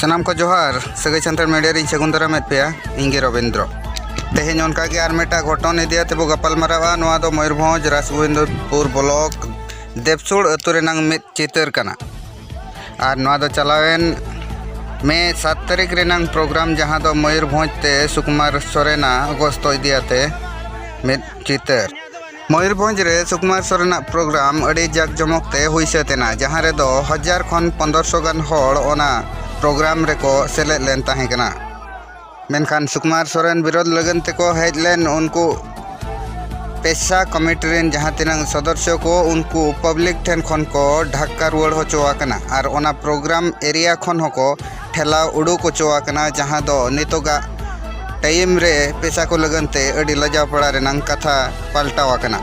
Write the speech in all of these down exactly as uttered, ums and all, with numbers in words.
ᱥᱟᱱᱟᱢ ᱠᱚ ᱡᱚᱦᱟᱨ᱾ ᱥᱟᱹᱜᱟᱹᱭ ᱥᱟᱱᱛᱟᱲ ᱢᱤᱰᱤᱭᱟ ᱨᱤᱧ ᱥᱟᱹᱜᱩᱱ ᱫᱟᱨᱟᱢᱮᱫ ᱯᱮᱭᱟ᱾ ᱤᱧ ᱜᱮ ᱨᱚᱵᱤᱱᱫᱨᱚ᱾ ᱛᱮᱦᱮᱧ ᱚᱱᱠᱟ ᱜᱮ ᱟᱨ ᱢᱤᱫᱴᱟᱝ ᱜᱷᱚᱴᱚᱱ ᱤᱫᱤ ᱟᱛᱮ ᱵᱚ ᱜᱟᱯᱟᱞ ᱢᱟᱨᱟᱣᱟ᱾ ᱱᱚᱣᱟ ᱫᱚ ᱢᱚᱭᱩᱨᱵᱷᱚᱸᱡᱽ ᱨᱟᱥᱜᱳᱵᱤᱱᱫᱯᱩᱨ ᱵᱞᱚᱠ ᱫᱮᱵᱥᱩᱲ ᱟᱹᱛᱩ ᱨᱮᱱᱟᱝ ᱢᱤᱫ ᱪᱤᱛᱟᱹᱨ ᱠᱟᱱᱟ᱾ ᱟᱨ ᱱᱚᱣᱟ ᱫᱚ ᱪᱟᱞᱟᱣᱮᱱ ᱢᱮ ᱥᱟᱛ ᱛᱟᱹᱨᱤᱠᱷ ᱨᱮᱱᱟᱝ ᱯᱨᱳᱜᱨᱟᱢ, ᱡᱟᱦᱟᱸ ᱫᱚ ᱢᱚᱭᱩᱨᱵᱷᱚᱸᱡᱽ ᱛᱮ ᱥᱩᱠᱩᱢᱟᱨ ᱥᱚᱨᱮᱱᱟᱜ ᱜᱚᱥᱛᱚ ᱤᱫᱤ ᱟᱛᱮ ᱢᱤᱫ ᱪᱤᱛᱟᱹᱨ᱾ ᱢᱚᱭᱩᱨᱵᱷᱚᱸᱡᱽ ᱨᱮ ᱥᱩᱠᱩᱢᱟᱨ ᱥᱚᱨᱮᱱᱟᱜ ᱯᱨᱳᱜᱨᱟᱢ ᱟᱹᱰᱤ ᱡᱟᱠ ᱡᱚᱢᱚᱠ ᱛᱮ ᱦᱩᱭ ᱥᱟᱹᱛ ᱮᱱᱟ, ᱡᱟᱦᱟᱸ ᱨᱮᱫᱚ ᱦᱟᱡᱟᱨ ᱠᱷᱚᱱ ᱯᱚᱱᱫᱨᱚᱥᱚ ᱜᱟᱱ ᱦᱚᱲ ᱚᱱᱟ ᱯᱨᱳᱜᱨᱟᱢ ᱨᱮᱠᱚ ᱥᱮᱞᱮᱫ ᱞᱮᱱ ᱛᱟᱦᱮᱸ ᱠᱟᱱᱟ᱾ ᱢᱮᱱᱠᱷᱟᱱ ᱥᱩᱠᱩᱢᱟᱨ ᱥᱚᱨᱮᱱ ᱵᱤᱨᱳᱫᱷ ᱞᱟᱹᱜᱤᱫ ᱛᱮᱠᱚ ᱦᱮᱡ ᱞᱮᱱ ᱩᱱᱠᱩ ᱯᱮᱥᱟ ᱠᱚᱢᱤᱴᱤ ᱨᱮᱱ ᱡᱟᱦᱟᱸ ᱛᱤᱱᱟᱹᱜ ᱥᱚᱫᱚᱥᱥᱚ ᱠᱚ, ᱩᱱᱠᱩ ᱯᱟᱵᱽᱞᱤᱠ ᱴᱷᱮᱱ ᱠᱷᱚᱱ ᱠᱚ ᱰᱷᱟᱠᱟ ᱨᱩᱣᱟᱹᱲ ᱦᱚᱪᱚ ᱟᱠᱟᱱᱟ ᱟᱨ ᱚᱱᱟ ᱯᱨᱳᱜᱨᱟᱢ ᱮᱨᱤᱭᱟ ᱠᱷᱚᱱ ᱦᱚᱸᱠᱚ ᱴᱷᱮᱞᱟᱣ ᱩᱰᱩᱠ ᱦᱚᱪᱚ ᱟᱠᱟᱱᱟ, ᱡᱟᱦᱟᱸ ᱫᱚ ᱱᱤᱛᱚᱜᱟᱜ ᱴᱟᱭᱤᱢ ᱨᱮ ᱯᱮᱥᱟ ᱠᱚ ᱞᱟᱹᱜᱤᱫ ᱛᱮ ᱟᱹᱰᱤ ᱞᱟᱡᱟᱣ ᱯᱟᱲᱟ ᱨᱮᱱᱟᱝ ᱠᱟᱛᱷᱟ ᱯᱟᱞᱴᱟᱣ ᱟᱠᱟᱱᱟ᱾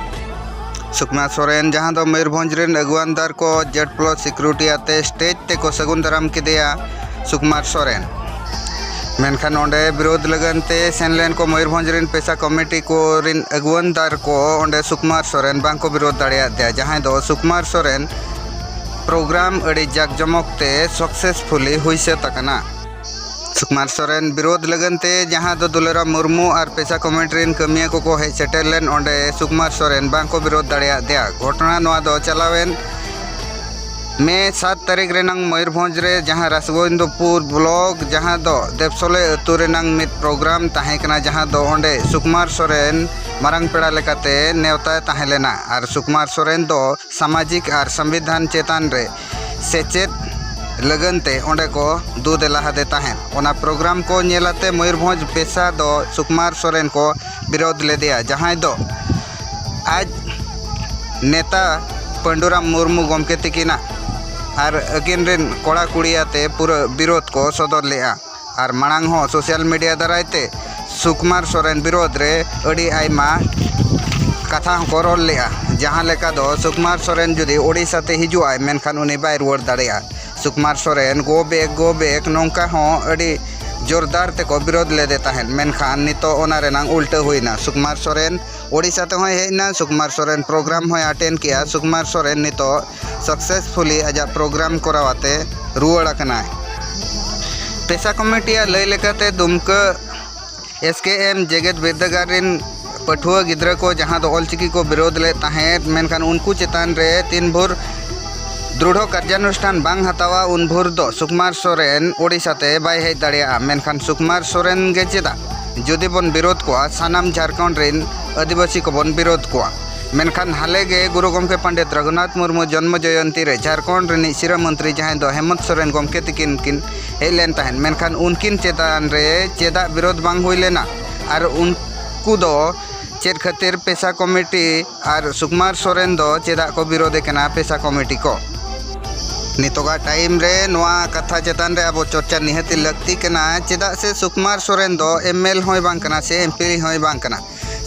ᱥᱩᱠᱩᱢᱟᱨ ᱥᱚᱨᱮᱱ, ᱡᱟᱦᱟᱸ ᱫᱚ ᱢᱚᱭᱩᱨᱵᱷᱚᱸᱡᱽ ᱨᱮᱱ ᱟᱹᱜᱩᱣᱟᱱᱫᱟᱨ ᱠᱚ ᱡᱮᱰ ᱯᱞᱟᱥ ᱥᱤᱠᱩᱨᱤᱴᱤ ᱟᱛᱮ ᱥᱴᱮᱡᱽ ᱛᱮᱠᱚ ᱥᱟᱹᱜᱩᱱ ᱫᱟᱨᱟᱢ ᱠᱮᱫᱮᱭᱟ ᱥᱩᱠᱩᱢᱟᱨ ᱥᱚᱨᱮᱱ᱾ ᱢᱮᱱᱠᱷᱟᱱ ᱚᱸᱰᱮ ᱵᱤᱨᱳᱫᱷ ᱞᱟᱹᱜᱤᱫ ᱛᱮ ᱥᱮᱱ ᱞᱮᱱ ᱠᱚ ᱢᱚᱭᱩᱨᱵᱷᱚᱸᱡᱽ ᱨᱮᱱ ᱯᱮᱥᱟ ᱠᱚᱢᱤᱴᱤ ᱠᱚ ᱨᱮᱱ ᱟᱹᱜᱩᱣᱟᱹᱱᱫᱟᱨ ᱠᱚ ᱚᱸᱰᱮ ᱥᱩᱠᱩᱢᱟᱨ ᱥᱚᱨᱮᱱ ᱵᱟᱝ ᱠᱚ ᱵᱤᱨᱳᱫᱷ ᱫᱟᱲᱮᱭᱟᱫ ᱛᱟᱭᱟ, ᱡᱟᱦᱟᱸᱭ ᱫᱚ ᱥᱩᱠᱩᱢᱟᱨ ᱥᱚᱨᱮᱱ ᱯᱨᱳᱜᱨᱟᱢ ᱟᱹᱰᱤ ᱡᱟᱠ ᱡᱚᱢᱚᱠ ᱛᱮ ᱥᱟᱠᱥᱮᱥᱯᱷᱩᱞᱤ ᱦᱩᱭ ᱥᱟᱹᱛ ᱟᱠᱟᱱᱟ᱾ ᱥᱩᱠᱩᱢᱟᱨ ᱥᱚᱨᱮᱱ ᱵᱤᱨᱳᱫᱷ ᱞᱟᱹᱜᱤᱫ ᱛᱮ, ᱡᱟᱦᱟᱸ ᱫᱚ ᱫᱩᱞᱟᱨᱟᱢ ᱢᱩᱨᱢᱩ ᱟᱨ ᱯᱮᱥᱟ ᱠᱚᱢᱤᱴᱤ ᱨᱮᱱ ᱠᱟᱹᱢᱤᱭᱟᱹ ᱠᱚᱠᱚ ᱦᱮᱡ ᱥᱮᱴᱮᱨ ᱞᱮᱱ ᱚᱸᱰᱮ, ᱥᱩᱠᱩᱢᱟᱨ ᱥᱚᱨᱮᱱ ᱵᱟᱝ ᱠᱚ ᱵᱤᱨᱳᱫᱷ ᱫᱟᱲᱮᱭᱟᱫ ᱫᱮᱭᱟ᱾ ᱜᱷᱚᱴᱚᱱᱟ ᱱᱚᱣᱟ ᱫᱚ ᱪᱟᱞᱟᱣᱮᱱ ᱢᱮ ᱥᱟᱛ ᱛᱟᱹᱨᱤᱠᱷ ᱨᱮᱱᱟᱝ ᱢᱚᱭᱩᱨᱵᱷᱚᱸᱡᱽ ᱨᱮ, ᱡᱟᱦᱟᱸ ᱨᱟᱥᱜᱳᱵᱤᱱᱫᱯᱩᱨ ᱵᱞᱚᱠ, ᱡᱟᱦᱟᱸ ᱫᱚ ᱫᱮᱵᱥᱚᱞᱮ ᱟᱹᱛᱩ ᱨᱮᱱᱟᱝ ᱢᱤᱫ ᱯᱨᱳᱜᱨᱟᱢ ᱛᱟᱦᱮᱸ ᱠᱟᱱᱟ, ᱡᱟᱦᱟᱸ ᱫᱚ ᱚᱸᱰᱮ ᱥᱩᱠᱩᱢᱟᱨ ᱥᱚᱨᱮᱱ ᱢᱟᱨᱟᱝ ᱯᱮᱲᱟ ᱞᱮᱠᱟᱛᱮ ᱱᱮᱣᱛᱟᱭ ᱛᱟᱦᱮᱸ ᱞᱮᱱᱟ᱾ ᱟᱨ ᱥᱩᱠᱩᱢᱟᱨ ᱥᱚᱨᱮᱱ ᱫᱚ ᱥᱟᱢᱟᱡᱤᱠ ᱟᱨ ᱥᱚᱝᱵᱤᱫᱷᱟᱱ ᱪᱮᱛᱟᱱ ᱨᱮ ᱥᱮᱪᱮᱫ ᱞᱟᱹᱜᱤᱫ ᱛᱮ ᱚᱸᱰᱮ ᱠᱚ ᱫᱩ ᱫᱮᱞᱟ ᱟᱫᱮ ᱛᱟᱦᱮᱸᱫ᱾ ᱚᱱᱟ ᱯᱨᱳᱜᱨᱟᱢ ᱠᱚ ᱧᱮᱞ ᱟᱛᱮ ᱢᱚᱭᱩᱨᱵᱷᱚᱸᱡᱽ ᱯᱮᱥᱟ ᱫᱚ ᱥᱩᱠᱩᱢᱟᱨ ᱥᱚᱨᱮᱱ ᱠᱚ ᱵᱤᱨᱳᱫᱷ ᱞᱮᱫᱮᱭᱟ, ᱡᱟᱦᱟᱸᱭ ᱫᱚ ᱟᱡ ᱱᱮᱛᱟ ᱯᱟᱹᱱᱰᱩᱨᱟᱢ ᱢᱩᱨᱢᱩ ᱜᱚᱢᱠᱮ ᱛᱤᱠᱤᱱᱟᱜ ᱟᱨ ᱟᱹᱠᱤᱱ ᱨᱮᱱ ᱠᱚᱲᱟ ᱠᱩᱲᱤ ᱟᱛᱮ ᱯᱩᱨᱟᱹ ᱵᱤᱨᱳᱫᱷ ᱠᱚ ᱥᱚᱫᱚᱨ ᱞᱮᱫᱼᱟ᱾ ᱟᱨ ᱢᱟᱲᱟᱝ ᱦᱚᱸ ᱥᱳᱥᱟᱞ ᱢᱤᱰᱤᱭᱟ ᱫᱟᱨᱟᱭ ᱛᱮ ᱥᱩᱠᱩᱢᱟᱨ ᱥᱚᱨᱮᱱ ᱵᱤᱨᱳᱫᱷ ᱨᱮ ᱟᱹᱰᱤ ᱟᱭᱢᱟ ᱠᱟᱛᱷᱟ ᱦᱚᱸᱠᱚ ᱨᱚᱲ ᱞᱮᱫᱼᱟ, ᱡᱟᱦᱟᱸ ᱞᱮᱠᱟ ᱫᱚ ᱥᱩᱠᱩᱢᱟᱨ ᱥᱚᱨᱮᱱ ᱡᱩᱫᱤ ᱳᱰᱤᱥᱟ ᱛᱮ ᱦᱤᱡᱩᱜ ᱟᱭ, ᱢᱮᱱᱠᱷᱟᱱ ᱩᱱᱤ ᱵᱟᱭ ᱨᱩᱣᱟᱹᱲ ᱫᱟᱲᱮᱭᱟᱜᱼᱟ᱾ Sukumar Soren go back, go back, ᱱᱚᱝᱠᱟ ᱦᱚᱸ ᱟᱹᱰᱤ ᱡᱳᱨᱫᱟᱨ ᱛᱮᱠᱚ ᱵᱤᱨᱳᱫᱷ ᱞᱮᱫᱮ ᱛᱟᱦᱮᱸᱫ, ᱢᱮᱱᱠᱷᱟᱱ ᱱᱤᱛᱚᱜ ᱚᱱᱟ ᱨᱮᱱᱟᱝ ᱩᱞᱴᱟᱹ ᱦᱩᱭᱱᱟ᱾ ᱥᱩᱠᱩᱢᱟᱨ ᱥᱚᱨᱮᱱ ᱳᱰᱤᱥᱟ ᱛᱮᱦᱚᱸᱭ ᱦᱮᱡ ᱮᱱᱟ, ᱥᱩᱠᱩᱢᱟᱨ ᱥᱚᱨᱮᱱ ᱯᱨᱳᱜᱨᱟᱢ ᱦᱚᱸᱭ ᱟᱴᱮᱱ ᱠᱮᱜᱼᱟ᱾ ᱥᱩᱠᱩᱢᱟᱨ ᱥᱚᱨᱮᱱ ᱱᱤᱛᱚᱜ ᱥᱟᱠᱥᱮᱥᱯᱷᱩᱞᱤ ᱟᱡᱟᱜ ᱯᱨᱳᱜᱨᱟᱢ ᱠᱚᱨᱟᱣ ᱟᱛᱮ ᱨᱩᱣᱟᱹᱲ ᱟᱠᱟᱱᱟᱭ᱾ ᱯᱮᱥᱟ ᱠᱚᱢᱤᱴᱤᱭᱟᱜ ᱞᱟᱹᱭ ᱞᱮᱠᱟᱛᱮ, ᱫᱩᱢᱠᱟᱹ ᱮᱥ ᱠᱮ ᱮᱢ ᱡᱮᱜᱮᱛ ᱵᱤᱨᱫᱟᱹᱜᱟᱲ ᱨᱤᱱ ᱯᱟᱹᱴᱷᱩᱣᱟᱹ ᱜᱤᱫᱽᱨᱟᱹ ᱠᱚ ᱡᱟᱦᱟᱸ ᱫᱚ ᱚᱞᱪᱤᱠᱤ ᱠᱚ ᱵᱤᱨᱳᱫᱷ ᱞᱮᱫ ᱛᱟᱦᱮᱸᱫ, ᱢᱮᱱᱠᱷᱟᱱ ᱩᱱᱠᱩ ᱪᱮᱛᱟᱱ ᱨᱮ ᱛᱤᱱ ᱵᱷᱳᱨ ᱫᱨᱩᱲᱦᱚ ᱠᱟᱨᱡᱟᱱᱩᱥᱴᱷᱟᱱ ᱵᱟᱝ ᱦᱟᱛᱟᱣᱟ, ᱩᱱ ᱵᱷᱳᱨ ᱫᱚ ᱥᱩᱠᱩᱢᱟᱨ ᱥᱚᱨᱮᱱ ᱳᱰᱤᱥᱟ ᱛᱮ ᱵᱟᱭ ᱦᱮᱡ ᱫᱟᱲᱮᱭᱟᱜᱼᱟ᱾ ᱢᱮᱱᱠᱷᱟᱱ ᱥᱩᱠᱩᱢᱟᱨ ᱥᱚᱨᱮᱱ ᱜᱮ ᱪᱮᱫᱟᱜ? ᱡᱩᱫᱤ ᱵᱚᱱ ᱵᱤᱨᱳᱫᱷ ᱠᱚᱣᱟ, ᱥᱟᱱᱟᱢ ᱡᱷᱟᱲᱠᱷᱚᱸᱰ ᱨᱤᱱ ᱟᱹᱫᱤᱵᱟᱹᱥᱤ ᱠᱚᱵᱚᱱ ᱵᱤᱨᱳᱫᱷ ᱠᱚᱣᱟ᱾ ᱢᱮᱱᱠᱷᱟᱱ ᱦᱟᱞᱮ ᱜᱮ ᱜᱩᱨᱩ ᱜᱚᱢᱠᱮ ᱯᱚᱱᱰᱤᱛ ᱨᱚᱜᱷᱩᱱᱟᱛᱷ ᱢᱩᱨᱢᱩ ᱡᱚᱱᱢᱚ ᱡᱚᱭᱚᱱᱛᱤ ᱨᱮ ᱡᱷᱟᱲᱠᱷᱚᱸᱰ ᱨᱤᱱᱤᱡ ᱥᱤᱨᱟᱹ ᱢᱚᱱᱛᱨᱤ, ᱡᱟᱦᱟᱸᱭ ᱫᱚ ᱦᱮᱢᱚᱱᱛ ᱥᱚᱨᱮᱱ ᱜᱚᱢᱠᱮ ᱛᱤᱠᱤᱱ ᱠᱤᱱ ᱦᱮᱡ ᱞᱮᱱ ᱛᱟᱦᱮᱸᱫ, ᱢᱮᱱᱠᱷᱟᱱ ᱩᱱᱠᱤᱱ ᱪᱮᱛᱟᱱ ᱨᱮ ᱪᱮᱫᱟᱜ ᱵᱤᱨᱳᱫᱷ ᱵᱟᱝ ᱦᱩᱭ ᱞᱮᱱᱟ? ᱟᱨ ᱩᱱᱠᱩ ᱫᱚ ᱪᱮᱫ ᱠᱷᱟᱹᱛᱤᱨ ᱯᱮᱥᱟ ᱠᱚᱢᱤᱴᱤ ᱟᱨ ᱥᱩᱠᱩᱢᱟᱨ ᱥᱚᱨᱮᱱ ᱫᱚ ᱪᱮᱫᱟᱜ ᱠᱚ ᱵᱤᱨᱳᱫᱷ ᱮ ᱠᱟᱱᱟ ᱯᱮᱥᱟ ᱠᱚᱢᱤᱴᱤ ᱠᱚ? ᱱᱤᱛᱚᱜᱟᱜ ᱴᱟᱭᱤᱢ ᱨᱮ ᱱᱚᱣᱟ ᱠᱟᱛᱷᱟ ᱪᱮᱛᱟᱱ ᱨᱮ ᱟᱵᱚ ᱪᱚᱨᱪᱟ ᱱᱤᱦᱟᱹᱛᱤ ᱞᱟᱹᱠᱛᱤ ᱠᱟᱱᱟ᱾ ᱪᱮᱫᱟᱜ ᱥᱮ ᱥᱩᱠᱩᱢᱟᱨ ᱥᱚᱨᱮᱱ ᱫᱚ ᱮᱢ ᱮᱞ ᱦᱚᱸᱭ ᱵᱟᱝ ᱠᱟᱱᱟ ᱥᱮ ᱮᱢ ᱯᱤ ᱦᱚᱸᱭ ᱵᱟᱝ ᱠᱟᱱᱟ,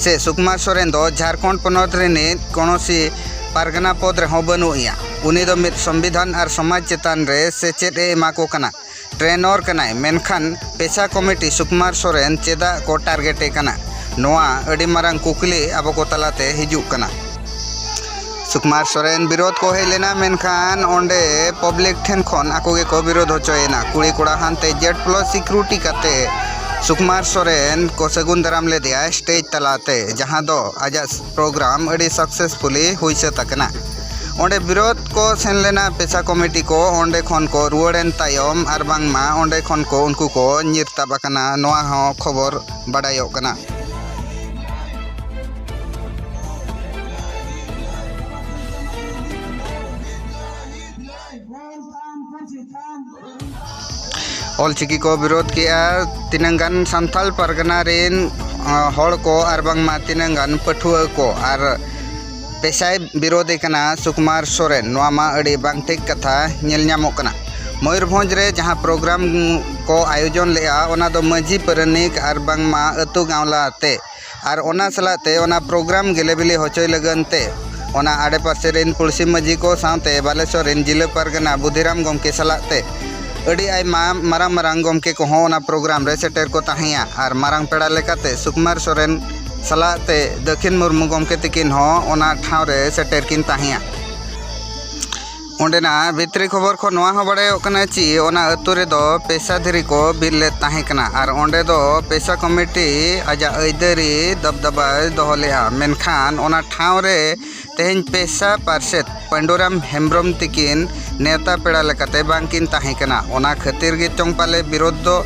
ᱥᱮ ᱥᱩᱠᱩᱢᱟᱨ ᱥᱚᱨᱮᱱ ᱫᱚ ᱡᱷᱟᱲᱠᱷᱚᱸᱰ ᱯᱚᱱᱚᱛ ᱨᱤᱱᱤᱡ ᱠᱚᱱᱚᱥᱤ ᱯᱟᱨᱜᱟᱱᱟ ᱯᱚᱫᱽ ᱨᱮᱦᱚᱸ ᱵᱟᱹᱱᱩᱜ ᱮᱭᱟ᱾ ᱩᱱᱤ ᱫᱚ ᱢᱤᱫ ᱥᱚᱝᱵᱤᱫᱷᱟᱱ ᱟᱨ ᱥᱚᱢᱟᱡᱽ ᱪᱮᱛᱟᱱ ᱨᱮ ᱥᱮᱪᱮᱫ ᱮ ᱮᱢᱟ ᱠᱚ ᱠᱟᱱᱟ, ᱴᱨᱮᱱᱚᱨ ᱠᱟᱱᱟᱭ, ᱢᱮᱱᱠᱷᱟᱱ ᱯᱮᱥᱟ ᱠᱚᱢᱤᱴᱤ ᱥᱩᱠᱩᱢᱟᱨ ᱥᱚᱨᱮᱱ ᱪᱮᱫᱟᱜ ᱠᱚ ᱴᱟᱨᱜᱮᱴ ᱮ ᱠᱟᱱᱟ? ᱱᱚᱣᱟ ᱟᱹᱰᱤ ᱢᱟᱨᱟᱝ ᱠᱩᱠᱞᱤ ᱟᱵᱚ ᱠᱚ ᱛᱟᱞᱟᱛᱮ ᱦᱤᱡᱩᱜ ᱠᱟᱱᱟ᱾ ᱥᱩᱠᱩᱢᱟᱨ ᱥᱚᱨᱮᱱ ᱵᱤᱨᱳᱫᱷ ᱠᱚ ᱦᱮᱡ ᱞᱮᱱᱟ, ᱢᱮᱱᱠᱷᱟᱱ ᱚᱸᱰᱮ ᱯᱟᱵᱽᱞᱤᱠ ᱴᱷᱮᱱ ᱠᱷᱚᱱ ᱟᱠᱚ ᱜᱮᱠᱚ ᱵᱤᱨᱳᱫᱷ ᱦᱚᱪᱚᱭᱮᱱᱟ᱾ ᱠᱩᱲᱤ ᱠᱚᱲᱟ ᱦᱟᱱᱛᱮ ᱡᱮᱰ ᱯᱞᱟᱥ ᱥᱤᱠᱩᱨᱤᱴᱤ ᱠᱟᱛᱮ ᱥᱩᱠᱩᱢᱟᱨ ᱥᱚᱨᱮᱱ ᱠᱚ ᱥᱟᱹᱜᱩᱱ ᱫᱟᱨᱟᱢ ᱞᱮᱫᱮᱭᱟ ᱥᱴᱮᱡᱽ ᱛᱟᱞᱟᱛᱮ, ᱡᱟᱦᱟᱸ ᱫᱚ ᱟᱡᱟᱜ ᱯᱨᱳᱜᱨᱟᱢ ᱟᱹᱰᱤ ᱥᱟᱠᱥᱮᱥᱯᱷᱩᱞᱤ ᱦᱩᱭ ᱥᱟᱹᱛ ᱟᱠᱟᱱᱟ᱾ ᱚᱸᱰᱮ ᱵᱤᱨᱳᱫᱷ ᱠᱚ ᱥᱮᱱ ᱞᱮᱱᱟ ᱯᱮᱥᱟ ᱠᱚᱢᱤᱴᱤ ᱠᱚ, ᱚᱸᱰᱮ ᱠᱷᱚᱱ ᱠᱚ ᱨᱩᱣᱟᱹᱲᱮᱱ ᱛᱟᱭᱚᱢ ᱟᱨ ᱵᱟᱝᱢᱟ ᱚᱸᱰᱮ ᱠᱷᱚᱱ ᱠᱚ ᱩᱱᱠᱩ ᱠᱚ ᱧᱤᱨ ᱛᱟᱵ ᱟᱠᱟᱱᱟ, ᱱᱚᱣᱟ ᱦᱚᱸ ᱠᱷᱚᱵᱚᱨ ᱵᱟᱰᱟᱭᱚᱜ ᱠᱟᱱᱟ᱾ ᱚᱞᱪᱤᱠᱤ ᱠᱚ ᱵᱤᱨᱳᱫᱷ ᱠᱮᱜᱼᱟ ᱛᱤᱱᱟᱹᱝ ᱜᱟᱱ ᱥᱟᱱᱛᱟᱲ ᱯᱟᱨᱜᱟᱱᱟ ᱨᱮᱱ, ᱟᱸ, ᱦᱚᱲ ᱠᱚ ᱟᱨ ᱵᱟᱝᱢᱟ ᱛᱤᱱᱟᱹᱝ ᱜᱟᱱ ᱯᱟᱹᱴᱷᱩᱣᱟᱹ ᱠᱚ, ᱟᱨ ᱯᱮᱥᱟᱭ ᱵᱤᱨᱳᱫᱷᱮ ᱠᱟᱱᱟ ᱥᱩᱠᱩᱢᱟᱨ ᱥᱚᱨᱮᱱ᱾ ᱱᱚᱣᱟ ᱢᱟ ᱟᱹᱰᱤ ᱵᱟᱝ ᱴᱷᱤᱠ ᱠᱟᱛᱷᱟ ᱧᱮᱞ ᱧᱟᱢᱚᱜ ᱠᱟᱱᱟ᱾ ᱢᱚᱭᱩᱨᱵᱷᱚᱸᱡᱽ ᱨᱮ ᱡᱟᱦᱟᱸ ᱯᱨᱳᱜᱨᱟᱢ ᱠᱚ ᱟᱭᱳᱡᱚᱱ ᱞᱮᱜᱼᱟ, ᱚᱱᱟ ᱫᱚ ᱢᱟᱹᱡᱷᱤ ᱯᱟᱨᱟᱱᱤᱠ ᱟᱨ ᱵᱟᱝᱢᱟ ᱟᱹᱛᱩ ᱜᱟᱶᱞᱟ ᱛᱮ, ᱟᱨ ᱚᱱᱟ ᱥᱟᱞᱟᱜ ᱛᱮ ᱚᱱᱟ ᱯᱨᱳᱜᱨᱟᱢ ᱜᱮᱞᱮᱵᱤᱞᱮ ᱦᱚᱪᱚᱭ ᱞᱟᱹᱜᱤᱫ ᱛᱮ ᱚᱱᱟ ᱟᱰᱮᱯᱟᱥᱮ ᱨᱮᱱ ᱯᱩᱲᱥᱤ ᱢᱟᱹᱡᱷᱤ ᱠᱚ ᱥᱟᱶᱛᱮ ᱵᱟᱞᱮᱥᱚᱨ ᱨᱮᱱ ᱡᱤᱞᱟᱹ ᱯᱟᱨᱜᱟᱱᱟ ᱵᱩᱫᱷᱤᱨᱟᱢ ᱜᱚᱢᱠᱮ ᱥᱟᱞᱟᱜ ᱛᱮ ᱟᱹᱰᱤ ᱟᱭᱢᱟ ᱢᱟᱨᱟᱝ ᱢᱟᱨᱟᱝ ᱜᱚᱢᱠᱮ ᱠᱚᱦᱚᱸ ᱚᱱᱟ ᱯᱨᱳᱜᱨᱟᱢ ᱨᱮ ᱥᱮᱴᱮᱨ ᱠᱚ ᱛᱟᱦᱮᱸᱭᱟ, ᱟᱨ ᱢᱟᱨᱟᱝ ᱯᱮᱲᱟ ᱞᱮᱠᱟᱛᱮ ᱥᱩᱠᱩᱢᱟᱨ ᱥᱚᱨᱮᱱ ᱥᱟᱞᱟᱜ ᱛᱮ ᱫᱟᱹᱠᱷᱤᱱ ᱢᱩᱨᱢᱩ ᱜᱚᱢᱠᱮ ᱛᱤᱠᱤᱱ ᱦᱚᱸ ᱚᱱᱟ ᱴᱷᱟᱶ ᱨᱮ ᱥᱮᱴᱮᱨ ᱠᱤᱱ ᱛᱟᱦᱮᱸᱭᱟ᱾ ᱚᱸᱰᱮᱱᱟᱜ ᱵᱷᱤᱛᱨᱤ ᱠᱷᱚᱵᱚᱨ ᱠᱷᱚᱱ ᱱᱚᱣᱟ ᱦᱚᱸ ᱵᱟᱲᱟᱭᱚᱜ ᱠᱟᱱᱟ ᱪᱤ ᱚᱱᱟ ᱟᱹᱛᱩ ᱨᱮᱫᱚ ᱯᱮᱥᱟ ᱫᱷᱤᱨᱤ ᱠᱚ ᱵᱤᱞ ᱞᱮᱫ ᱛᱟᱦᱮᱸ ᱠᱟᱱᱟ ᱟᱨ ᱚᱸᱰᱮ ᱫᱚ ᱯᱮᱥᱟ ᱠᱚᱢᱤᱴᱤ ᱟᱡᱟᱜ ᱟᱹᱭᱫᱟᱹᱨᱤ ᱫᱚᱵᱫᱟᱵᱟᱭ ᱫᱚᱦᱚ ᱞᱮᱫᱼᱟ᱾ ᱢᱮᱱᱠᱷᱟᱱ ᱚᱱᱟ ᱴᱷᱟᱶ ᱨᱮ ᱛᱮᱦᱮᱧ ᱯᱮᱥᱟ ᱯᱟᱨᱥᱮᱛ ᱯᱟᱹᱰᱩᱨᱟᱢ ᱦᱮᱢᱵᱨᱚᱢ ᱛᱤᱠᱤᱱ ᱱᱮᱣᱛᱟ ᱯᱮᱲᱟ ᱞᱮᱠᱟᱛᱮ ᱵᱟᱝᱠᱤᱱ ᱛᱟᱦᱮᱸ ᱠᱟᱱᱟ᱾ ᱚᱱᱟ ᱠᱷᱟᱹᱛᱤᱨ ᱜᱮ ᱪᱚᱝ ᱯᱟᱞᱮ ᱵᱤᱨᱳᱫᱷ ᱫᱚ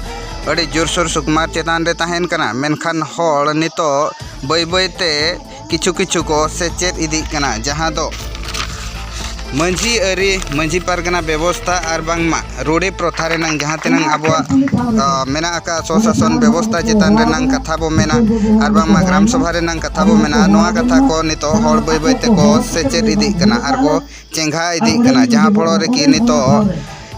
ᱟᱹᱰᱤ ᱡᱳᱨᱥᱳᱨ ᱥᱩᱠᱢᱟᱨ ᱪᱮᱛᱟᱱ ᱨᱮ ᱛᱟᱦᱮᱱ ᱠᱟᱱᱟ᱾ ᱢᱮᱱᱠᱷᱟᱱ ᱦᱚᱲ ᱱᱤᱛᱚᱜ ᱵᱟᱹᱭ ᱵᱟᱹᱭ ᱛᱮ ᱠᱤᱪᱷᱩ ᱠᱤᱪᱷᱩ ᱠᱚ ᱥᱮᱪᱮᱫ ᱤᱫᱤᱜ ᱠᱟᱱᱟ, ᱡᱟᱦᱟᱸ ᱫᱚ ᱢᱟᱹᱡᱷᱤ ᱟᱹᱨᱤ, ᱢᱟᱹᱡᱷᱤ ᱯᱟᱨᱜᱟᱱᱟ ᱵᱮᱵᱚᱥᱛᱷᱟ ᱟᱨ ᱵᱟᱝᱢᱟ ᱨᱩᱰᱤ ᱯᱨᱚᱛᱷᱟ ᱨᱮᱱᱟᱝ ᱡᱟᱦᱟᱸ ᱛᱤᱱᱟᱹᱝ ᱟᱵᱚᱣᱟᱜ, ᱟ, ᱢᱮᱱᱟᱜ ᱟᱠᱟᱫ ᱥᱚᱥᱟᱥᱚᱱ ᱵᱮᱵᱚᱥᱛᱷᱟ ᱪᱮᱛᱟᱱ ᱨᱮᱱᱟᱝ ᱠᱟᱛᱷᱟ ᱵᱚ ᱢᱮᱱᱟ ᱟᱨ ᱵᱟᱝᱢᱟ ᱜᱨᱟᱢ ᱥᱚᱵᱷᱟ ᱨᱮᱱᱟᱝ ᱠᱟᱛᱷᱟ ᱵᱚ ᱢᱮᱱᱟ, ᱱᱚᱣᱟ ᱠᱟᱛᱷᱟ ᱠᱚ ᱱᱤᱛᱚᱜ ᱦᱚᱲ ᱵᱟᱹᱭ ᱵᱟᱹᱭ ᱛᱮᱠᱚ ᱥᱮᱪᱮᱫ ᱤᱫᱤᱜ ᱠᱟᱱᱟ ᱟᱨ ᱠᱚ ᱪᱮᱸᱜᱷᱟ ᱤᱫᱤᱜ ᱠᱟᱱᱟ, ᱡᱟᱦᱟᱸ ᱯᱷᱚᱲᱚ ᱨᱮᱠᱤ ᱱᱤᱛᱚᱜ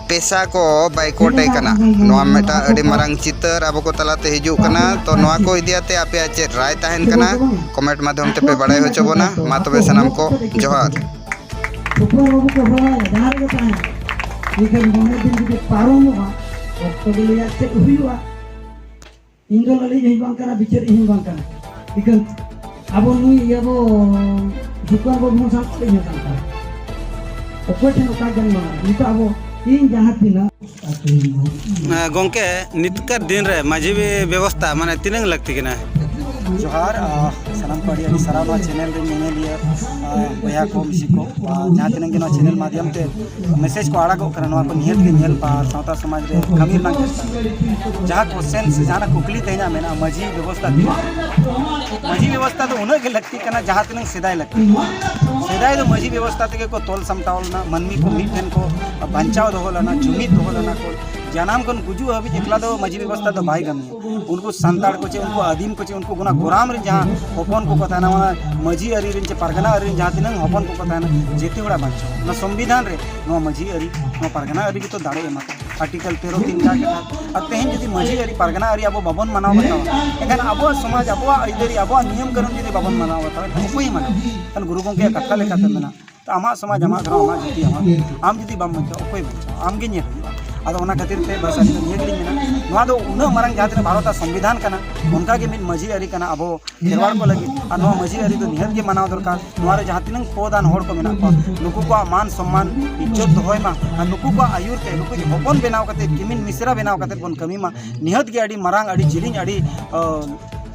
ᱯᱮᱥᱟ ᱠᱚ ᱵᱟᱭᱠᱚᱴ ᱮ ᱠᱟᱱᱟ᱾ ᱱᱚᱣᱟ ᱢᱤᱫᱴᱟᱝ ᱟᱹᱰᱤ ᱢᱟᱨᱟᱝ ᱪᱤᱛᱟᱹᱨ ᱟᱵᱚ ᱠᱚ ᱛᱟᱞᱟᱛᱮ ᱦᱤᱡᱩᱜ ᱠᱟᱱᱟ᱾ ᱛᱚ, ᱱᱚᱣᱟ ᱠᱚ ᱤᱫᱤ ᱟᱛᱮ ᱟᱯᱮᱭᱟᱜ ᱪᱮᱫ ᱨᱟᱭ ᱛᱟᱦᱮᱱ ᱠᱟᱱᱟ, ᱠᱚᱢᱮᱱᱴ ᱢᱟᱫᱽᱫᱷᱚᱢ ᱛᱮᱯᱮ ᱵᱟᱲᱟᱭ ᱦᱚᱪᱚ ᱵᱚᱱᱟ᱾ ᱢᱟ ᱛᱚᱵᱮ ᱥᱟᱱᱟᱢ ᱠᱚ ᱡᱚᱦᱟᱨ᱾ ᱥᱩᱯᱟᱨ ᱵᱟᱹᱵᱩ ᱠᱚ ᱦᱚᱦᱚᱣᱟᱭᱟ, ᱡᱟᱦᱟᱸ ᱨᱮᱜᱮ ᱛᱟᱦᱮᱱ᱾ ᱢᱮᱱᱠᱷᱟᱱ ᱢᱚᱬᱮ ᱫᱤᱱ ᱡᱩᱫᱤ ᱯᱟᱨᱚᱢᱚᱜᱼᱟ, ᱚᱠᱛᱚ ᱜᱮ ᱞᱟᱹᱭᱟ ᱪᱮᱫ ᱦᱩᱭᱩᱜᱼᱟ᱾ ᱤᱧ ᱫᱚ ᱞᱟᱹᱞᱤᱡ ᱦᱚᱸᱧ ᱵᱟᱝ ᱠᱟᱱᱟ, ᱵᱤᱪᱟᱹᱨᱤᱡ ᱦᱚᱸᱧ ᱵᱟᱝ ᱠᱟᱱᱟ᱾ ᱤᱠᱷᱟᱹᱱ ᱟᱵᱚ ᱱᱩᱭ ᱤᱭᱟᱹ ᱵᱚ ᱥᱩᱠᱟᱱ ᱵᱚ ᱵᱚᱱ ᱥᱟᱱᱛᱟᱲ, ᱤᱧ ᱦᱚᱸ ᱥᱟᱱᱛᱟᱲ᱾ ᱚᱠᱚᱭ ᱴᱷᱮᱱ ᱚᱠᱟ ᱜᱮ ᱵᱟᱝ᱾ ᱱᱤᱛᱚᱜ ᱟᱵᱚ ᱤᱧ ᱡᱟᱦᱟᱸ ᱛᱤᱱᱟᱹᱜ ᱮ, ᱜᱚᱝᱠᱮ, ᱱᱤᱛᱠᱟᱨ ᱫᱤᱱ ᱨᱮ ᱢᱟᱹᱡᱷᱤ ᱵᱮᱵᱚᱥᱛᱷᱟ ᱢᱟᱱᱮ ᱛᱤᱱᱟᱹᱝ ᱞᱟᱹᱠᱛᱤ ᱠᱟᱱᱟ? ᱡᱚᱦᱟᱨ, ᱟ, ᱥᱟᱱᱟᱢ ᱠᱚ ᱟᱹᱰᱤ ᱟᱹᱰᱤ ᱥᱟᱨᱦᱟᱣ ᱱᱚᱣᱟ ᱪᱮᱱᱮᱞ ᱨᱮ ᱧᱮᱧᱮᱞᱤᱭᱟᱹ, ᱟ, ᱵᱚᱭᱦᱟ ᱠᱚ, ᱢᱤᱥᱤ ᱠᱚ, ᱟ, ᱡᱟᱦᱟᱸ ᱛᱤᱱᱟᱹᱜ ᱜᱮ ᱱᱚᱣᱟ ᱪᱮᱱᱮᱞ ᱢᱟᱫᱽᱫᱷᱚᱢ ᱛᱮ ᱢᱮᱥᱮᱡᱽ ᱠᱚ ᱟᱲᱟᱜᱚᱜ ᱠᱟᱱᱟ, ᱱᱚᱣᱟ ᱠᱚ ᱱᱤᱦᱟᱹᱛ ᱜᱮ ᱧᱮᱞ ᱯᱮ ᱟᱨ ᱥᱟᱶᱛᱟ ᱥᱚᱢᱟᱡᱽ ᱨᱮ ᱠᱟᱹᱢᱤ ᱨᱮᱱᱟᱜ ᱪᱮᱥᱴᱟ᱾ ᱡᱟᱦᱟᱸ ᱠᱚᱥᱪᱮᱱ ᱥᱮ ᱡᱟᱦᱟᱱᱟᱜ ᱠᱩᱠᱞᱤ ᱛᱮᱦᱮᱧᱟᱜ ᱢᱮᱱᱟᱜᱼᱟ, ᱢᱟᱹᱡᱷᱤ ᱵᱮᱵᱚᱥᱛᱷᱟ ᱛᱤᱱᱟᱹᱜ? ᱢᱟᱹᱡᱷᱤ ᱵᱮᱵᱚᱥᱛᱷᱟ ᱫᱚ ᱩᱱᱟᱹᱜ ᱜᱮ ᱞᱟᱹᱠᱛᱤ ᱠᱟᱱᱟ, ᱡᱟᱦᱟᱸ ᱛᱤᱱᱟᱹᱜ ᱥᱮᱫᱟᱭ ᱞᱟᱹᱠᱛᱤ᱾ ᱥᱮᱫᱟᱭ ᱫᱚ ᱢᱟᱹᱡᱷᱤ ᱵᱮᱵᱚᱥᱛᱷᱟ ᱛᱮᱜᱮ ᱠᱚ ᱛᱚᱞ ᱥᱟᱢᱴᱟᱣ ᱞᱮᱱᱟ, ᱢᱟᱹᱱᱢᱤ ᱠᱚ ᱢᱤᱫ ᱴᱷᱮᱱ ᱠᱚ ᱵᱟᱧᱪᱟᱣ ᱫᱚᱦᱚ ᱞᱮᱱᱟ, ᱡᱩᱢᱤᱫ ᱫᱚᱦᱚ ᱞᱮᱱᱟ ᱠᱚ᱾ ᱡᱟᱱᱟᱢ ᱠᱷᱚᱱ ᱜᱩᱡᱩᱜ ᱦᱟᱹᱵᱤᱡ ᱮᱠᱞᱟ ᱫᱚ ᱢᱟᱹᱡᱷᱤ ᱵᱮᱵᱚᱥᱛᱷᱟ ᱫᱚ ᱵᱟᱭ ᱠᱟᱹᱢᱤᱭᱟ᱾ ᱩᱱᱠᱩ ᱥᱟᱱᱛᱟᱲ ᱠᱚ ᱪᱮ ᱩᱱᱠᱩ ᱟᱹᱫᱤᱢ ᱠᱚ ᱪᱮ ᱩᱱᱠᱩ ᱚᱱᱟ ᱜᱚᱨᱟᱢ ᱨᱮᱱ ᱡᱟᱦᱟᱸ ᱦᱚᱯᱚᱱ ᱠᱚᱠᱚ ᱛᱟᱦᱮᱱᱟ, ᱚᱱᱟ ᱢᱟᱹᱡᱷᱤ ᱟᱹᱨᱤ ᱨᱮᱱ ᱪᱮ ᱯᱟᱨᱜᱟᱱᱟ ᱟᱹᱨᱤ ᱨᱮᱱ ᱡᱟᱦᱟᱸ ᱛᱤᱱᱟᱹᱜ ᱦᱚᱯᱚᱱ ᱠᱚᱠᱚ ᱛᱟᱦᱮᱱᱟ, ᱡᱮᱛᱮ ᱦᱚᱲᱟᱜ ᱵᱟᱧᱪᱟᱣ᱾ ᱚᱱᱟ ᱥᱚᱝᱵᱤᱫᱷᱟᱱ ᱨᱮ ᱱᱚᱣᱟ ᱢᱟᱹᱡᱷᱤ ᱟᱹᱨᱤ, ᱱᱚᱣᱟ ᱯᱟᱨᱜᱟᱱᱟ ᱟᱹᱨᱤ ᱜᱮᱛᱚ ᱫᱟᱲᱮ ᱮᱢᱟ ᱠᱚ᱾ ᱟᱨᱴᱤᱠᱮᱞ ᱛᱮᱨᱚ ᱛᱤᱱ ᱡᱟᱦᱟᱸ ᱠᱟᱛᱷᱟ᱾ ᱟᱨ ᱛᱮᱦᱮᱧ ᱡᱩᱫᱤ ᱢᱟᱹᱡᱷᱤ ᱟᱹᱨᱤ, ᱯᱟᱨᱜᱟᱱᱟ ᱟᱹᱨᱤ ᱟᱵᱚ ᱵᱟᱵᱚᱱ ᱢᱟᱱᱟᱣ ᱵᱟᱛᱟᱣᱟ, ᱮᱱᱠᱷᱟᱱ ᱟᱵᱚᱣᱟᱜ ᱥᱚᱢᱟᱡᱽ, ᱟᱵᱚᱣᱟᱜ ᱟᱹᱭᱫᱟᱹᱨᱤ, ᱟᱵᱚᱣᱟᱜ ᱱᱤᱭᱚᱢ ᱠᱟᱹᱱᱩᱱ ᱡᱩᱫᱤ ᱵᱟᱵᱚᱱ ᱢᱟᱱᱟᱣ ᱵᱟᱛᱟᱣᱟ, ᱮᱱᱠᱷᱟᱱ ᱚᱠᱚᱭᱮ ᱢᱟᱱᱟᱣᱟ? ᱮᱱᱠᱷᱟᱱ ᱜᱩᱨᱩ ᱜᱚᱢᱠᱮᱭᱟᱜ ᱠᱟᱛᱷᱟ ᱞᱮᱠᱟᱛᱮ ᱢᱮᱱᱟᱜᱼᱟ, ᱛᱚ ᱟᱢᱟᱜ ᱥᱚᱢᱟᱡᱽ, ᱟᱢᱟᱜ ᱫᱷᱚᱨᱚᱢ, ᱟᱢᱟᱜ ᱡᱟᱹᱛᱤ, ᱟᱢᱟᱜ ᱯᱟᱹᱨᱥᱤ, ᱟᱢ ᱡᱩᱫᱤ ᱵᱟᱢ ᱵᱟᱧᱪᱟᱣᱟ, ᱚᱠᱚᱭ ᱵᱟᱧᱪᱟᱣᱟ? ᱟᱢ ᱜᱮ ᱧᱮᱞ ᱦᱩᱭᱩᱜᱼᱟ᱾ ᱟᱫᱚ ᱚᱱᱟ ᱠᱷᱟᱹᱛᱤᱨ ᱛᱮ ᱵᱟᱥ ᱟᱹᱞᱤᱧ ᱫᱚ ᱱᱤᱭᱟᱹ ᱜᱮᱞᱤᱧ ᱢᱮᱱᱟ, ᱱᱚᱣᱟ ᱫᱚ ᱩᱱᱟᱹᱜ ᱢᱟᱨᱟᱝ ᱡᱟᱦᱟᱸ ᱛᱤᱱᱟᱹᱜ ᱵᱷᱟᱨᱚᱛ ᱟᱜ ᱥᱚᱝᱵᱤᱫᱷᱟᱱ ᱠᱟᱱᱟ, ᱚᱱᱠᱟ ᱜᱮ ᱢᱤᱫ ᱢᱟᱹᱡᱷᱤ ᱟᱹᱨᱤ ᱠᱟᱱᱟ ᱟᱵᱚ ᱠᱷᱮᱨᱣᱟᱲ ᱠᱚ ᱞᱟᱹᱜᱤᱫ, ᱟᱨ ᱱᱚᱣᱟ ᱢᱟᱹᱡᱷᱤ ᱟᱹᱨᱤ ᱫᱚ ᱱᱤᱦᱟᱹᱛ ᱜᱮ ᱢᱟᱱᱟᱣ ᱫᱚᱨᱠᱟᱨ᱾ ᱱᱚᱣᱟ ᱨᱮ ᱡᱟᱦᱟᱸ ᱛᱤᱱᱟᱹᱝ ᱯᱚᱫᱟᱱ ᱦᱚᱲ ᱠᱚ ᱢᱮᱱᱟᱜ ᱠᱚᱣᱟ, ᱱᱩᱠᱩ ᱠᱚᱣᱟᱜ ᱢᱟᱱ ᱥᱚᱢᱢᱟᱱ ᱤᱡᱽᱡᱚᱛ ᱫᱚᱦᱚᱭ ᱢᱟ, ᱟᱨ ᱱᱩᱠᱩ ᱠᱚᱣᱟᱜ ᱟᱹᱭᱩᱨ ᱛᱮ, ᱱᱩᱠᱩ ᱦᱚᱯᱚᱱ ᱵᱮᱱᱟᱣ ᱠᱟᱛᱮ, ᱠᱤᱢᱤᱱ ᱢᱤᱥᱨᱟ ᱵᱮᱱᱟᱣ ᱠᱟᱛᱮ ᱵᱚᱱ ᱠᱟᱹᱢᱤ ᱢᱟ᱾ ᱱᱤᱦᱟᱹᱛ ᱜᱮ ᱟᱹᱰᱤ ᱢᱟᱨᱟᱝ, ᱟᱹᱰᱤ ᱡᱤᱞᱤᱧ, ᱟᱹᱰᱤ, ᱟᱹ,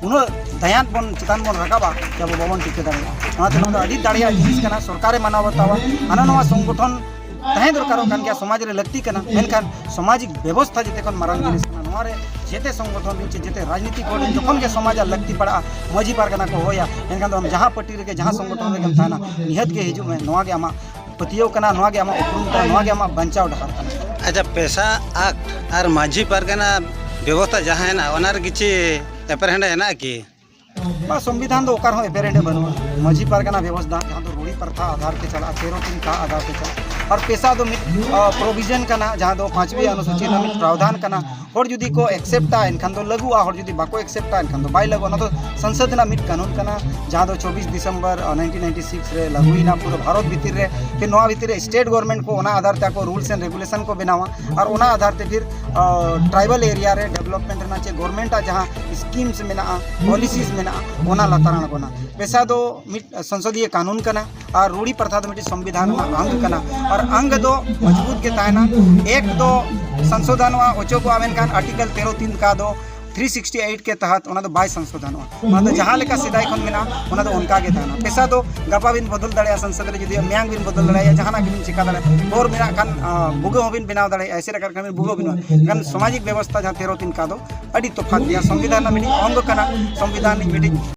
ᱩᱱᱟᱹᱜ ᱫᱟᱭᱟᱱ ᱵᱚᱱ ᱪᱮᱛᱟᱱ ᱵᱚᱱ ᱨᱟᱠᱟᱵᱟ ᱡᱮ ᱟᱵᱚ ᱵᱟᱵᱚᱱ ᱴᱤᱠᱟᱹ ᱫᱟᱲᱮᱭᱟᱜᱼᱟ᱾ ᱚᱱᱟᱛᱮ ᱱᱚᱣᱟ ᱫᱚ ᱟᱹᱰᱤ ᱫᱟᱲᱮᱭᱟᱜ ᱡᱤᱱᱤᱥ ᱠᱟᱱᱟ, ᱥᱚᱨᱠᱟᱨᱮ ᱢᱟᱱᱟᱣ ᱵᱟᱛᱟᱣᱟ᱾ ᱦᱟᱱᱟ ᱱᱚᱣᱟ ᱥᱚᱝᱜᱚᱴᱷᱚᱱ ᱛᱟᱦᱮᱸ ᱫᱚᱨᱠᱟᱨᱚᱜ ᱠᱟᱱ ᱜᱮᱭᱟ, ᱥᱚᱢᱟᱡᱽ ᱨᱮ ᱞᱟᱹᱠᱛᱤ ᱠᱟᱱᱟ, ᱢᱮᱱᱠᱷᱟᱱ ᱥᱟᱢᱟᱡᱤᱠ ᱵᱮᱵᱚᱥᱛᱷᱟ ᱡᱮᱛᱮ ᱠᱷᱚᱱ ᱢᱟᱨᱟᱝ ᱡᱤᱱᱤᱥ ᱠᱟᱱᱟ᱾ ᱱᱚᱣᱟ ᱨᱮ ᱡᱮᱛᱮ ᱥᱚᱝᱜᱚᱴᱷᱚᱱ ᱨᱮᱱ ᱪᱮ ᱡᱮᱛᱮ ᱨᱟᱡᱽᱱᱤᱛᱤᱠ ᱦᱚᱲ ᱨᱮᱱ ᱡᱚᱠᱷᱚᱱ ᱜᱮ ᱥᱚᱢᱟᱡᱽ ᱟᱜ ᱞᱟᱹᱠᱛᱤ ᱯᱟᱲᱟᱜᱼᱟ, ᱢᱟᱹᱡᱷᱤ ᱯᱟᱨᱜᱟᱱᱟ ᱠᱚ ᱦᱚᱦᱚᱭᱟ, ᱮᱱᱠᱷᱟᱱ ᱫᱚ ᱟᱢ ᱡᱟᱦᱟᱸ ᱯᱟᱹᱴᱤ ᱨᱮᱜᱮ, ᱡᱟᱦᱟᱸ ᱥᱚᱝᱜᱚᱴᱷᱚᱱ ᱨᱮᱜᱮᱢ ᱛᱟᱦᱮᱱᱟ, ᱱᱤᱦᱟᱹᱛ ᱜᱮ ᱦᱤᱡᱩᱜ ᱢᱮ᱾ ᱱᱚᱣᱟ ᱜᱮ ᱟᱢᱟᱜ ᱯᱟᱹᱛᱭᱟᱹᱣ ᱠᱟᱱᱟ, ᱱᱚᱣᱟ ᱜᱮ ᱟᱢᱟᱜ ᱩᱯᱨᱩᱢ ᱠᱟᱱᱟ, ᱱᱚᱣᱟ ᱜᱮ ᱟᱢᱟᱜ ᱵᱟᱧᱪᱟᱣ ᱰᱟᱦᱟᱨ ᱠᱟᱱᱟ᱾ ᱟᱪᱪᱷᱟ, ᱯᱮᱥᱟ ᱟᱠᱴ ᱟᱨ ᱢᱟᱹᱡᱷᱤ ᱯᱟᱨᱜᱟᱱᱟ ᱵᱮᱵᱚᱥᱛᱷᱟ ᱡᱟᱦᱟᱸ ᱦᱮᱱᱟᱜ, ᱚᱱᱟ ᱨᱮ ᱠᱤᱪᱷᱤ ᱮᱯᱮᱨᱦᱮᱸᱰᱮ ᱦᱮᱱᱟᱜ ᱠᱤ? ᱵᱟ, ᱥᱚᱝᱵᱤᱫᱷᱟᱱ ᱫᱚ ᱚᱠᱟ ᱨᱮᱦᱚᱸ ᱮᱯᱮᱨᱦᱮᱸᱰᱮ ᱵᱟᱹᱱᱩᱜᱼᱟ᱾ ᱢᱟᱹᱡᱷᱤ ᱯᱟᱨᱜᱟᱱᱟ ᱵᱮᱵᱚᱥᱛᱷᱟ, ᱡᱟᱦᱟᱸ ᱫᱚ ᱨᱩᱲᱤ ᱯᱨᱚᱛᱷᱟ ᱟᱫᱷᱟᱨ ᱛᱮ ᱪᱟᱞᱟᱜᱼᱟ, ᱛᱮᱨᱚ ᱛᱤᱱ ᱠᱟ ᱟᱫᱷᱟᱨ ᱛᱮ ᱪᱟᱞᱟᱜᱼᱟ, ᱟᱨ ᱯᱮᱥᱟ ᱫᱚ ᱢᱤᱫ, ᱟ, ᱯᱨᱚᱵᱷᱤᱡᱚᱱ ᱠᱟᱱᱟ, ᱡᱟᱦᱟᱸ ᱫᱚ ᱯᱟᱸᱪᱣᱤ ᱚᱱᱩᱥᱩᱪᱤ ᱨᱮᱱᱟᱜ ᱢᱤᱫ ᱯᱨᱟᱣᱫᱷᱟᱱ ᱠᱟᱱᱟ᱾ ᱦᱚᱲ ᱡᱩᱫᱤ ᱠᱚ ᱮᱠᱥᱮᱯᱴᱟ, ᱮᱱᱠᱷᱟᱱ ᱫᱚ ᱞᱟᱹᱜᱩᱜᱼᱟ, ᱦᱚᱲ ᱡᱩᱫᱤ ᱵᱟᱠᱚ ᱮᱠᱥᱮᱯᱴᱟ, ᱮᱱᱠᱷᱟᱱ ᱫᱚ ᱵᱟᱭ ᱞᱟᱹᱜᱩᱜᱼᱟ᱾ ᱚᱱᱟ ᱫᱚ ᱥᱚᱝᱥᱚᱫ ᱨᱮᱱᱟᱜ ᱢᱤᱫ ᱠᱟᱹᱱᱩᱱ ᱠᱟᱱᱟ, ᱡᱟᱦᱟᱸ ᱫᱚ ᱪᱚᱵᱵᱤᱥ ᱰᱤᱥᱮᱢᱵᱚᱨ, ᱟ, ᱱᱟᱭᱤᱱᱴᱤᱱ ᱱᱟᱭᱤᱱᱴᱤ ᱥᱤᱠᱥ ᱨᱮ ᱞᱟᱹᱜᱩᱭᱮᱱᱟ ᱯᱩᱨᱟᱹ ᱵᱷᱟᱨᱚᱛ ᱵᱷᱤᱛᱤᱨ ᱨᱮ᱾ ᱯᱷᱤᱨ ᱱᱚᱣᱟ ᱵᱷᱤᱛᱤᱨ ᱨᱮ ᱥᱴᱮᱴ ᱜᱚᱵᱷᱚᱨᱢᱮᱱᱴ ᱠᱚ ᱚᱱᱟ ᱟᱫᱷᱟᱨ ᱛᱮ ᱟᱠᱚ ᱨᱩᱞᱥ ᱮᱱᱰ ᱨᱮᱜᱩᱞᱮᱥᱚᱱ ᱠᱚ ᱵᱮᱱᱟᱣᱟ, ᱟᱨ ᱚᱱᱟ ᱟᱫᱷᱟᱨ ᱛᱮ ᱯᱷᱤᱨ, ᱟ, ᱴᱨᱟᱭᱵᱟᱞ ᱮᱨᱤᱭᱟ ᱨᱮ ᱰᱮᱵᱷᱞᱚᱯᱢᱮᱱᱴ ᱨᱮᱱᱟᱜ ᱪᱮ ᱜᱚᱵᱷᱚᱨᱢᱮᱱᱴ ᱟᱜ ᱡᱟᱦᱟᱸ ᱥᱠᱤᱢᱥ ᱢᱮᱱᱟᱜᱼᱟ, ᱯᱚᱞᱤᱥᱤᱥ ᱢᱮᱱᱟᱜᱼᱟ, ᱚᱱᱟ ᱞᱟᱛᱟᱨ ᱟᱬᱜᱚᱱᱟ᱾ ᱯᱮᱥᱟ ᱫᱚ ᱢᱤᱫ ᱥᱚᱝᱥᱚᱫᱤᱭᱟᱹ ᱠᱟᱹᱱᱩᱱ ᱠᱟᱱᱟ, ᱟᱨ ᱨᱩᱲᱤ ᱯᱨᱚᱛᱷᱟ ᱫᱚ ᱢᱤᱫᱴᱤᱡ ᱥᱚᱝᱵᱤᱫᱷᱟᱱ ᱨᱮᱱᱟᱜ ᱟᱝᱜᱽ ᱠᱟᱱᱟ, ᱟᱨ ᱟᱝᱜᱽ ᱫᱚ ᱢᱚᱡᱽᱵᱩᱛ ᱜᱮ ᱛᱟᱦᱮᱱᱟ᱾ ᱮᱠ ᱫᱚ ᱥᱚᱝᱥᱳᱫᱷᱟᱱᱚᱜᱼᱟ, ᱚᱪᱚᱜᱚᱜᱼᱟ, ᱢᱮᱱᱠᱷᱟᱱ ᱟᱨᱴᱤᱠᱮᱞ ᱛᱮᱨᱚ ᱛᱤᱱ ᱠᱟ ᱫᱚ ᱛᱷᱨᱤ ᱥᱤᱠᱥᱴᱤ ᱮᱭᱤᱴ ᱠᱮ ᱛᱟᱦᱟᱛ ᱚᱱᱟ ᱫᱚ ᱵᱟᱭ ᱥᱚᱝᱥᱳᱫᱷᱟᱱᱚᱜᱼᱟ᱾ ᱚᱱᱟ ᱫᱚ ᱡᱟᱦᱟᱸ ᱞᱮᱠᱟ ᱥᱮᱫᱟᱭ ᱠᱷᱚᱱ ᱢᱮᱱᱟᱜᱼᱟ, ᱚᱱᱟ ᱫᱚ ᱚᱱᱠᱟ ᱜᱮ ᱛᱟᱦᱮᱱᱟ᱾ ᱯᱮᱥᱟ ᱫᱚ ᱜᱟᱯᱟ ᱵᱤᱱ ᱵᱚᱫᱚᱞ ᱫᱟᱲᱮᱭᱟᱜᱼᱟ, ᱥᱚᱝᱥᱚᱫ ᱨᱮ ᱡᱩᱫᱤ ᱢᱮᱭᱟᱝ ᱵᱤᱱ ᱵᱚᱫᱚᱞ ᱫᱟᱲᱮᱭᱟᱜᱼᱟ, ᱡᱟᱦᱟᱱᱟᱜ ᱜᱮᱵᱤᱱ ᱪᱤᱠᱟ ᱫᱟᱲᱮᱭᱟᱜᱼᱟ᱾ ᱦᱚᱨ ᱢᱮᱱᱟᱜ ᱠᱷᱟᱱ, ᱟ, ᱵᱷᱩᱜᱟᱹᱜ ᱦᱚᱸᱵᱤᱱ ᱵᱮᱱᱟᱣ ᱫᱟᱲᱮᱭᱟᱜᱼᱟ, ᱮᱥᱮᱫ ᱟᱠᱟᱫ ᱠᱷᱟᱱ ᱵᱤᱱ ᱵᱷᱩᱜᱟᱹᱜ ᱵᱮᱱᱟᱣᱟ᱾ ᱢᱮᱱᱠᱷᱟᱱ ᱥᱟᱢᱟᱡᱤᱠ ᱵᱮᱵᱚᱥᱛᱷᱟ ᱡᱟᱦᱟᱸ ᱛᱮᱨᱚ ᱛᱤᱱ ᱠᱟ ᱫᱚ ᱟᱹᱰᱤ ᱛᱚᱯᱷᱟᱛ ᱜᱮᱭᱟ, ᱥᱚᱝᱵᱤᱫᱷᱟᱱ ᱨᱮᱱᱟᱜ ᱢᱤᱫᱴᱤᱡ ᱚᱝᱜᱚ ᱠᱟᱱᱟ, ᱥᱚᱝᱵᱤᱫᱷᱟᱱ ᱨᱤᱱᱤᱡ ᱢᱤᱫᱴᱤᱡ